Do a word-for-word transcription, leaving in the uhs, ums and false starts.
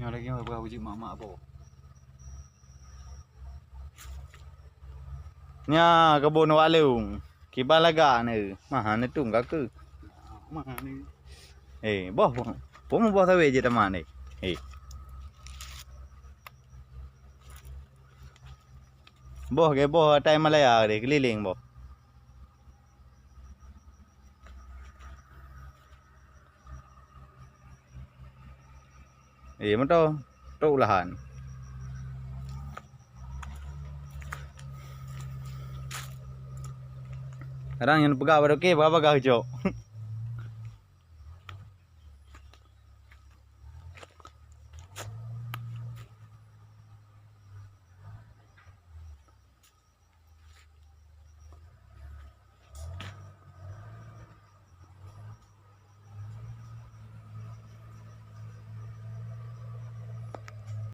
Lagi peugah uji mak-mak boh. Nya kebun wak leung. Kiban lagak ni. Maha ni tung kake. Maha ni. Eh, boh. Pun boh sawe je teman ni. Eh. Boh ke boh atai Malaya deh keliling boh. Eh, mantong. Tok ulahan. Kadang nyang peugah bak dokeh, bagah-bagah cok.